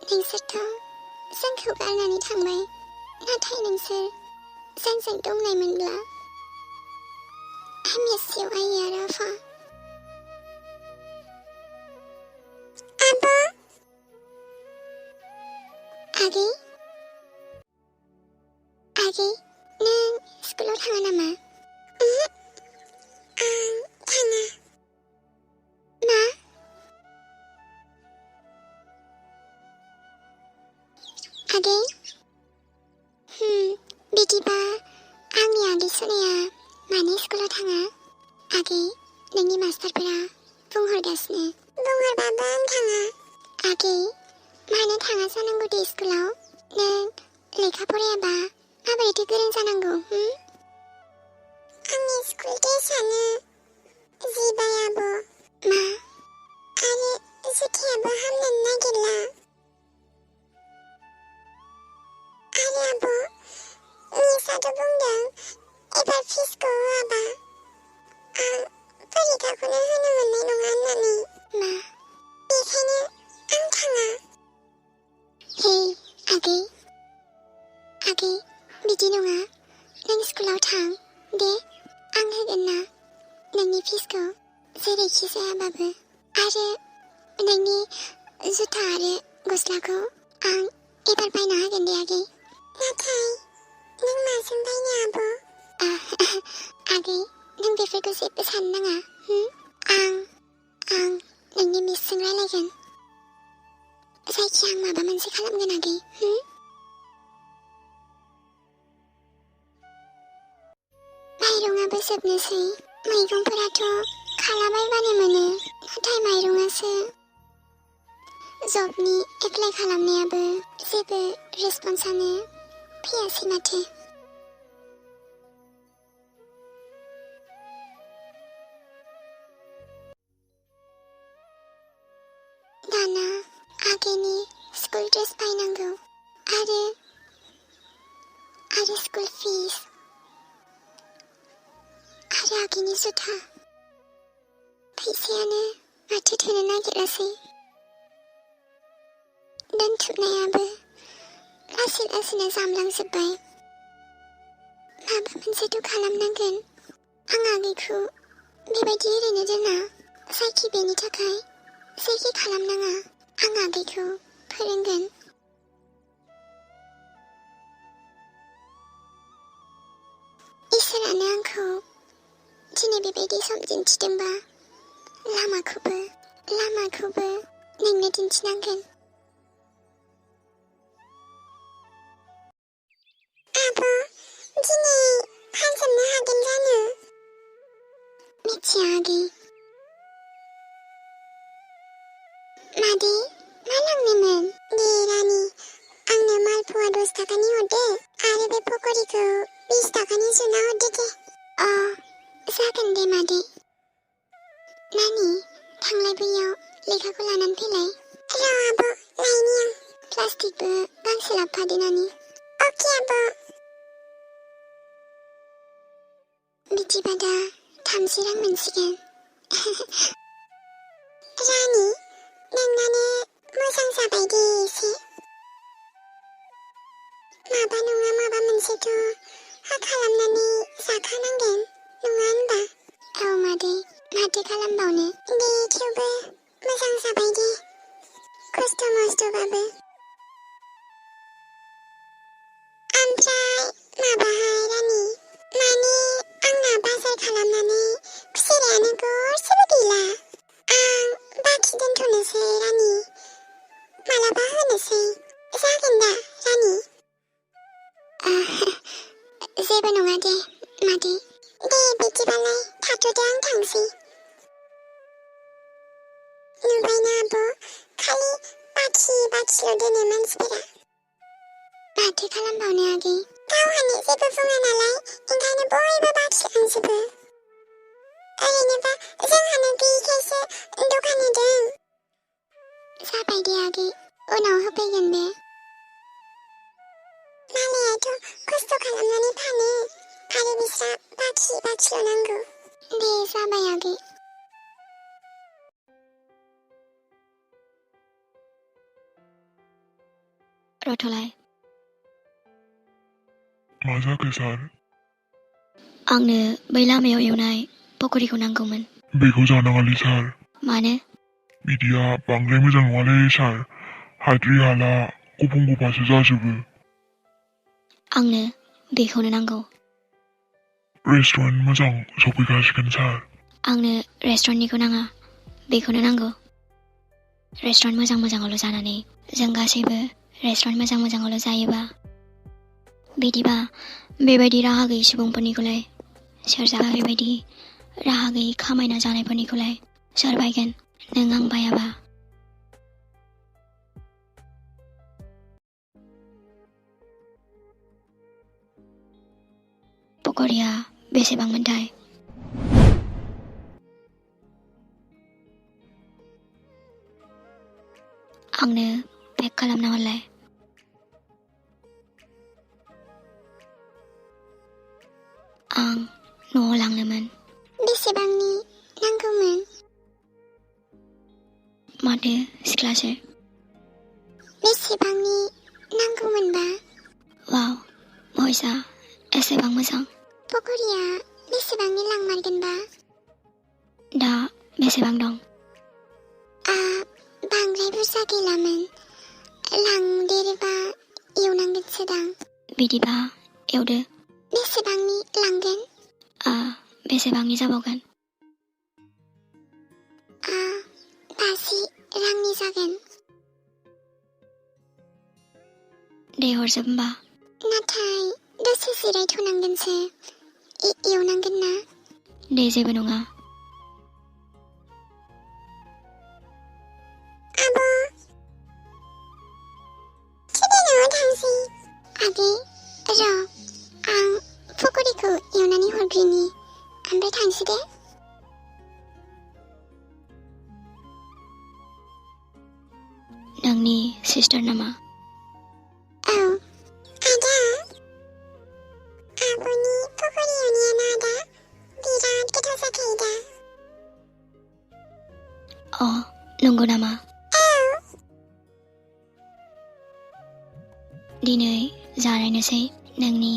नोंसोरथ' जोंखौ गारनानै थांबाय नाथाय नोंसोर जोंजों दंनायमोनब्ला I miss you आइ आरो आफा आबा आगै आगै नों स्कुलाव थाङा नामा? आं थाङा मा? आगै बिदिबा आंनि आगै सनाया मानो स्कुलाव थाङा? आगै नोंनि मास्टारफोरा बुंहरगासिनो बुंहरबाबो आं थाङा आगै मानो थाङा जानांगौ दे स्कुलाव नों लेखा फरायाबा माबोरैथो गोरों जानांगौ आंनि स्कुल ड्रेसआनो जिबाय आब' मा आरो जुथायाबो हामनोनो नागिरला आरो आब' मिसाथ' बुंदों एबार फिसखौ होआबा आं फरिखाखौनो होनो मोननाय नङा होननानै मा बेखायनो आं थाङा हे आगै आगै बिदि नङा नों स्कुलाव थां दे आं होगोन ना नोंनि फिसखौ जेरैखि जायाबाबो आरो नोंनि जुथा आरो गस्लाखौ आं एबार बायना होगोन दे आगै नाथाय नों माजों बायनो आब' आगै नों बेफोरखौ जेबो साननो नाङा आं नोंनि मिसजों रायलायगोन जायखिया आं माबा मोनसे खालामगोन आगै माइरंआबो जोबनोसै मैगंफोराथ' खालाबायबानो मोनो नाथाय माइरंआसो जबनि एप्लाइ खालामनायाबो जेबो रेसपन्सानो फैयासै माथो दाना आगैनि स्कुल ड्रेस बायनांगौ आरो स्कुल फिस आरो आगैनि जुथा फैसायानो माथो थोनो नागिरासै दोनथुमनायाबो लासै लासैनो जामलांजोब्बाय माबा मोनसेथ' खालामनांगोन आं आगैखौ बेबायदि ओरैनो दोना जायखि बेनि थाखाय जेखि खालामनाङा आं आगैखौ फोरोंगोन इसोरानो आंखौ दिनै बेबायदि सम दिन्थिदोंबा लामाखौबो नोंनो दिन्थिनांगोन आब' दिनै फानजोबनो हागोन जानो मिथिया आगै मादै मा लांनोमोन दे रानि आंनो मालपवा 10 थाखानि हरदो आरो बे पक'रिखौ 20 थाखानि जुना हरदो दे जागोन दे मादै नानि थांलाय बैयाव लेखाखौ लानानै फैलाय र' आब' लायनि आं प्लास्टिकबो गांसे लाबोफादो नानि अके आब' बिदिबा दा 30 रां मोनसिगोन रानि नोंनानो मोजां जाबाय दे एसे माबा नङा माबा मोनसेथ' खालामनानै जाखानांगोन नङा होनबा औ मादै माथो खालामबावनो दे थेवबो मोजां जाबाय दे खस्थ' मस्थ'बाबो ओमफ्राय माबाहाय रानि माने आंना बाजार खालामनानै खुसेरायानो गरसेबो गैला आं बाखि दोनथ'नोसै रानि मालाबा होनोसै जागोन दा रानि जेबो नङा दे मादै दे बिदिबालाय थाथ'दो आं थांसै नुबायना आब' खालि बाखिल' दोनो मानसिफोरा माथो खालामबावनो आगै गावहानो जेबो बुङा नालाय ओंखायनो बयबो बाखिलांजोबो ओरैनोबा जोंहानो गैयिखायसो दखान होदों जाबाय दे आगै उनाव होफैगोन बे मालायाथ' खस्थ' खालामनानै फानो आरो बिस्रा बाखिल' नांगौ दे जाबाय आगै रथ'लाय मा जाखो सार? आंनो बै लामायाव एवनाय पक'रिखौ नांगौमोन। बेखौ जानाङालै सार। मानो? बिदिया बांद्राय मोजां नङालै सार। हाद्रि हाला गफं गफासो जाजोबो। आंनो बेखौनो नांगौ। रेस्टुरेन्ट मोजां सफैगासिगोन सार। आंनो रेस्टुरेन्टनिखौ नाङा, बेखौनो नांगौ। रेस्टुरेन्ट मोजाङावल' जानानै जों गासैबो रेस्टुरेन्ट मोजाङावल' जायोबा बिदिबा बेबायदि राहा गैयै सुबुंफोरनिखौलाय सोर जागोन? बेबायदि राहा गैयै खामायना जानायफोरनिखौलाय सोर बायगोन? नों आं बायाबा। पक'रिया बेसेबांमोनथाय? आंनो पेक खालामना हरलाय। आं न'आव लांनोमोन। बेसेबांनि नांगौमोन? माथो सिख्लासो। बेसेबांनि नांगौमोनबा? वाव, भइसआ एसेबां मोजां। पक'रिया बेसेबांनि लांमारगोनबा? दा बेसेबां दं? बांद्राय बुरजा गैलामोन। लांदेरोबा एवनांगोनसोदां। बिदिबा एवदो। बेसेबांनि लांगोन? बेसेबांनि जाबावगोन? 50 रांनि जागोन। दे हरजोब होमबा। नाथाय दसे जिरायथ'नांगोनसो। एवनांगोन ना? दे जेबो नङा। आब' सोरनि न'आव थांसै? आगै र' आं पक'रिखौ एवनानै हरग्रोनि ओमफ्राय थांसै दे। नोंनि सिस्टार नामा? औ आदा, आब'नि पक'रि एवनायाना आदा बिराद गोथाव जाखायो दा। नंगौ नामा? औ। दिनै जानायनोसै नोंनि